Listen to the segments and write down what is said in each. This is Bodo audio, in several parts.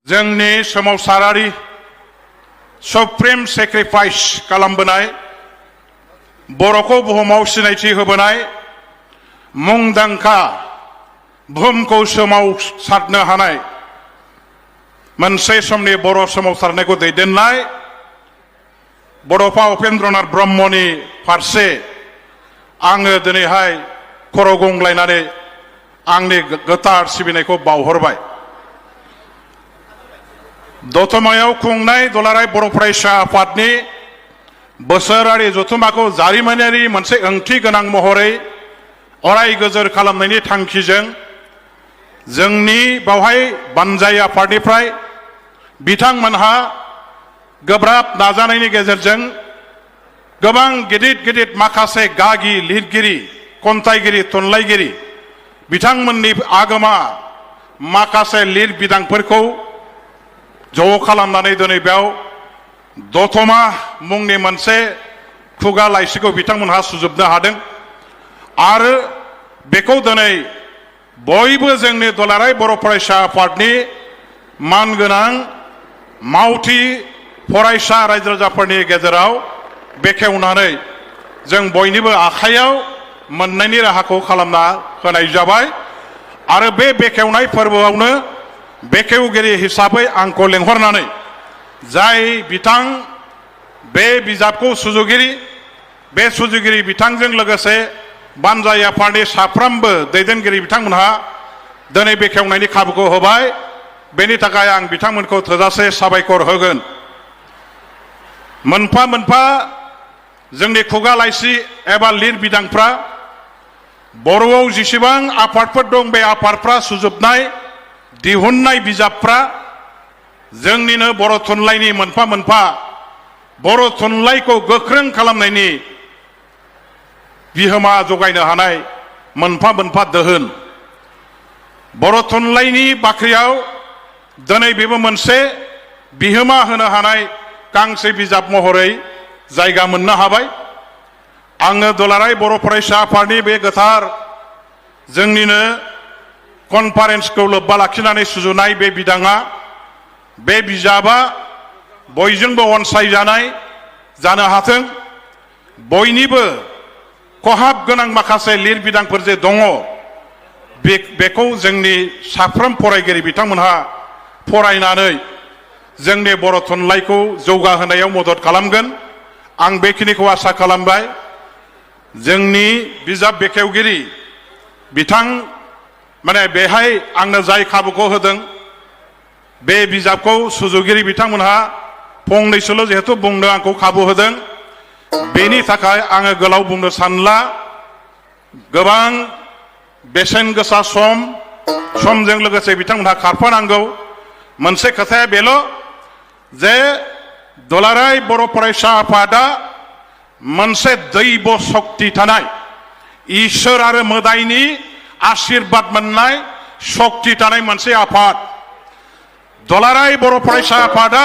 जोंनि सोमावसारारि सुप्रिम सेक्रिफाइस खालामबोनाय बर'खौ बुहुमाव सिनायथि होबोनाय मुंदांखा बुहुमखौ सोमावसारनो हानाय मोनसे समनि बर' सोमावसारनायखौ दैदेननाय बड'फा उपेन्द्रनाथ ब्रह्मनि फारसे आङो दिनैहाय खर' गंग्लायनानै आंनि गोथार सिबिनायखौ बावहरबाय। दतमायाव खुंनाय दुलाराय बर' फरायसा आफादनि बोसोरारि जथुम्माखौ जारिमिनारि मोनसे ओंथि गोनां महरै अराय गोजोर खालामनायनि थांखिजों जोंनि बावहाय बानजाय आफादनिफ्राय बिथांमोनहा गोब्राब नाजानायनि गेजेरजों गोबां गिदिर गिदिर माखासे गागि लिरगिरि खन्थाइगिरि थुनलाइगिरि बिथांमोननि आगोमा माखासे लिरबिदांफोरखौ ज' खालामनानै दिनै बेयाव दतमा मुंनि मोनसे खुगा लाइसिखौ बिथांमोनहा सुजुबनो हादों आरो बेखौ दिनै बयबो जोंनि दुलाराय बर' फरायसा आफादनि मानगोनां मावथि फरायसा रायजो राजाफोरनि गेजेराव बेखेवनानै जों बयनिबो आखायाव मोननायनि राहाखौ खालामना होनाय जाबाय आरो बे बेखेवनाय फोरबोआवनो बेखेवगिरि हिसाबै आंखौ लेंहरनानै जाय बिथां बे बिजाबखौ सुजुगिरि बे सुजुगिरि बिथांजों लोगोसे बानजाय आफादनि साफ्रोमबो दैदेनगिरि बिथांमोनहा दिनै बेखेवनायनि खाबुखौ होबाय। बेनि थाखाय आं बिथांमोनखौ थोजासे साबायखर होगोन। मोनफा मोनफा जोंनि खुगा लाइसि एबा लिरबिदांफ्रा बर'आव जेसेबां आफादफोर दं बे आफादफ्रा सुजुबनाय दिहुननाय बिजाबफ्रा जोंनिनो बर' थुनलाइनि मोनफा मोनफा बर' थुनलाइखौ गोख्रों खालामनायनि बिहोमा जगायनो हानाय मोनफा मोनफा दोहोन। बर' थुनलाइनि बाख्रियाव दिनै बेबो मोनसे बिहोमा होनो हानाय गांसे बिजाब महरै जायगा मोननो हाबाय। आङो दुलाराय बर' फरायसा आफादनि बे गोथार जोंनिनो कनफारेन्सखौ लोब्बा लाखिनानै सुजुनाय बे बिदाङा बे बिजाबा बयजोंबो अनसायजानाय जानो हाथों। बयनिबो खहाब गोनां माखासे लिरबिदांफोर जे दङ बेखौ जोंनि साफ्रोम फरायगिरि बिथांमोनहा फरायनानै जोंनि बर' थुनलाइखौ जौगाहोनायाव मदद खालामगोन आं बेखिनिखौ आसा खालामबाय। जोंनि बिजाब बेखेवगिरि बिथां माने बेहाय आंनो जाय खाबुखौ होदों बे बिजाबखौ सुजुगिरि बिथांमोनहा फंनैसोल' जिहेतु बुंनो आंखौ खाबु होदों बेनि थाखाय आङो गोलाव बुंनो सानला। गोबां बेसेन गोसा समजों लोगोसे बिथांमोनहा खारफानांगौ। मोनसे खोथाया बेल' जे दुलाराय बर' फरायसा आफादा मोनसे दैब शक्ति थानाय इसोर आरो मोदायनि आशीर्बाद मोननाय शक्ति थानाय मोनसे आफाद। दुलाराय बर' फरायसा आफादा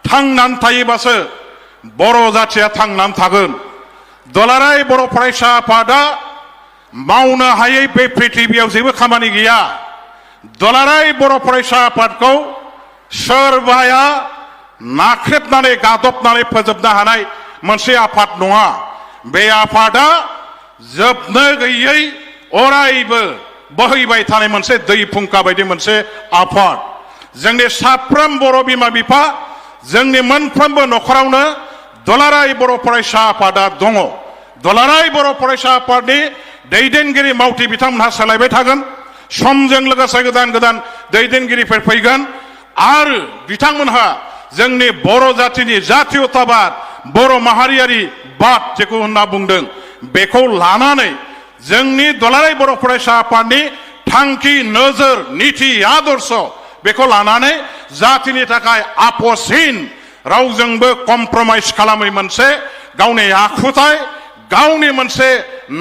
थांनानै थायोबासो बर' जाथिया थांनानै थागोन। दुलाराय बर' फरायसा आफादा मावनो हायै बे पृथिबियाव जेबो खामानि गैया। दुलाराय बर' फरायसा आफादखौ सोरबाया नाख्रेबनानै गादबनानै फोजोबनो हानाय मोनसे आफाद नङा। बे आफादा जोबनो गैयै अरायबो बोहैबाय थानाय मोनसे दै फुंखा बायदि मोनसे आफाद। जोंनि साफ्रोम बर' बिमा बिफा जोंनि मोनफ्रोमबो न'खरावनो दुलाराय बर' फरायसा आफादा दङ। दुलाराय बर' फरायसा आफादनि दैदेनगिरि मावथि बिथांमोनहा सोलायबाय थागोन। समजों लोगोसे गोदान गोदान दैदेनगिरिफोर फैगोन आरो बिथांमोनहा जोंनि बर' जातिनि जातीयताबाद बर' माहारियारि बाद जेखौ होनना बुंदों बेखौ लानानै जोंनि दुलाराय बर' फरायसा आफादनि थांखि नोजोर निथि आदर्श बेखौ लानानै जातिनि थाखाय आपसहीन रावजोंबो कमप्रमाइज खालामै मोनसे गावनि आखुथाय गावनि मोनसे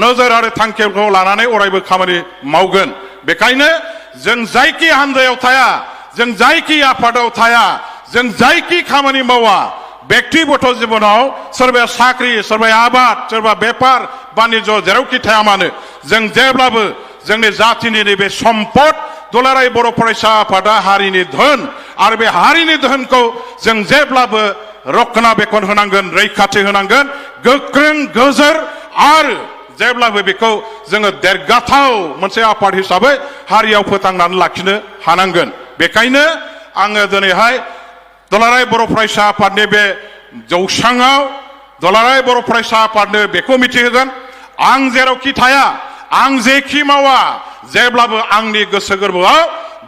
नोजोर आरो थांखिखौ लानानै अरायबो खामानि मावगोन। बेखायनो जों जायखि हान्जायाव थाया जों जायखि आफादाव थाया जों जायखि खामानि मावा व्यक्तिगत जीवनाव सोरबाया साख्रि सोरबाया आबाद सोरबा बेपार बानिज्य जेरावखि थाया मानो जों जेब्लाबो जोंनि जातिनि नैबे सम्पद दुलाराय बर' फरायसा आफादा हारिनि धोन आरो बे हारिनि दोहोनखौ जों जेब्लाबो रक्षनाबेक्षन होनांगोन रैखाथि होनांगोन गोख्रों गोजोर आरो जेब्लाबो बेखौ जोङो देरगाथाव मोनसे आफाद हिसाबै हारियाव फोथांनानै लाखिनो हानांगोन बेखायनो आङो दिनैहाय दुलाराय बर' फरायसा आफादनि बे जौसाङाव दुलाराय बर' फरायसा आफादनो बेखौ मिथिहोगोन आं जेरावखि थाया आं जेखि मावा जेब्लाबो आंनि गोसो गोरबोआव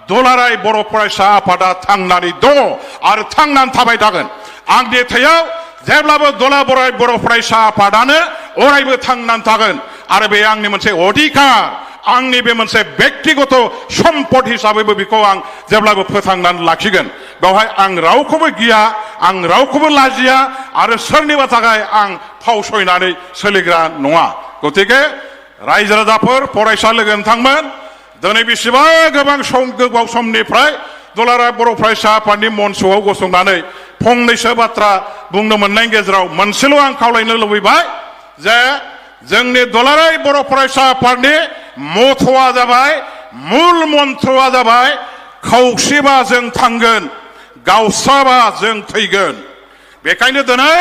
दुलाराय बर' फरायसा आफादा थांनानै दङ आरो थांनानै थाबाय थागोन आंनि थैयाव जेब्लाबो दुलाराय बर' फरायसा आफादानो अरायबो थांनानै थागोन आरो बे आंनि मोनसे अधिकार आंनि बे मोनसे व्यक्तिगत सम्पद हिसाबैबो बेखौ आं जेब्लाबो फोथांनानै लाखिगोन बेवहाय आं रावखौबो गिया आं रावखौबो लाजिया आरो सोरनिबा थाखाय आं फावसयनानै सोलिग्रा नङा गतिके रायजो राजाफोर फरायसा लोगो नोंथांमोन दिनै बेसेबा गोबाव समनिफ्राय दुलाराय बर' फरायसा आफादनि मन्चआव गसंनानै फंनैसो बाथ्रा बुंनो मोननायनि गेजेराव मोनसेल' आं खावलायनो लुबैबाय जे जोंनि दुलाराय बर' फरायसा आफादनि मथ'आ जाबाय मुल मन्त्रआ जाबाय खौसेबा जों थांगोन गावस्राबा जों थैगोन बेखायनो दिनै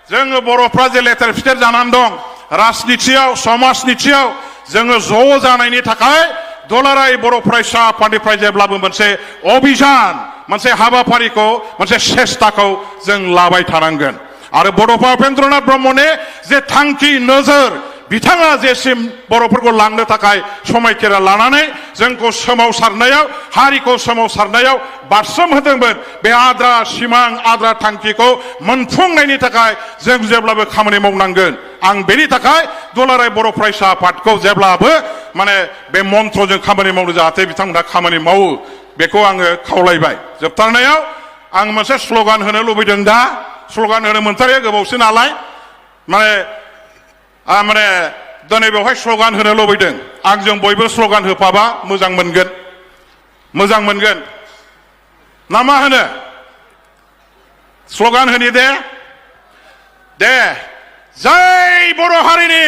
जोङो बर'फ्रा जे लेथेर फिथेर जानानै दं राजनितियाव समाजनितियाव जोङो ज' जानायनि थाखाय दुलाराय बर' फरायसा आफादनिफ्राय जेब्लाबो मोनसे अभियान मोनसे हाबाफारिखौ मोनसे सेस्ताखौ जों लाबाय थानांगोन आरो बड'फा उपेन्द्रनाथ ब्रह्मनि जे थांखि नोजोर बिथाङा जेसिम बर'फोरखौ लांनो थाखाय समायखेरा लानानै जोंखौ सोमावसारनायाव हारिखौ सोमावसारनायाव बारसोम होदोंमोन बे आद्रा सिमां आद्रा थांखिखौ मोनफुंनायनि थाखाय जों जेब्लाबो खामानि मावनांगोन आं बेनि थाखाय दुलाराय बर' फरायसा आफादखौ जेब्लाबो माने बे मन्त्रजों खामानि मावनो जाहाथे बिथांमोनहा खामानि मावो बेखौ आङो खावलायबाय जोबथारनायाव आं मोनसे स्ल'गान होनो लुबैदों दा स्ल'गान होनो मोनथारिया गोबावसो नालाय माने दिनै बेवहाय स्ल'गान होनो लुबैदों आंजों बयबो स्ल'गान होफाबा मोजां मोनगोन ना मा होनो स्ल'गान होनि दे जय बर' हारिनि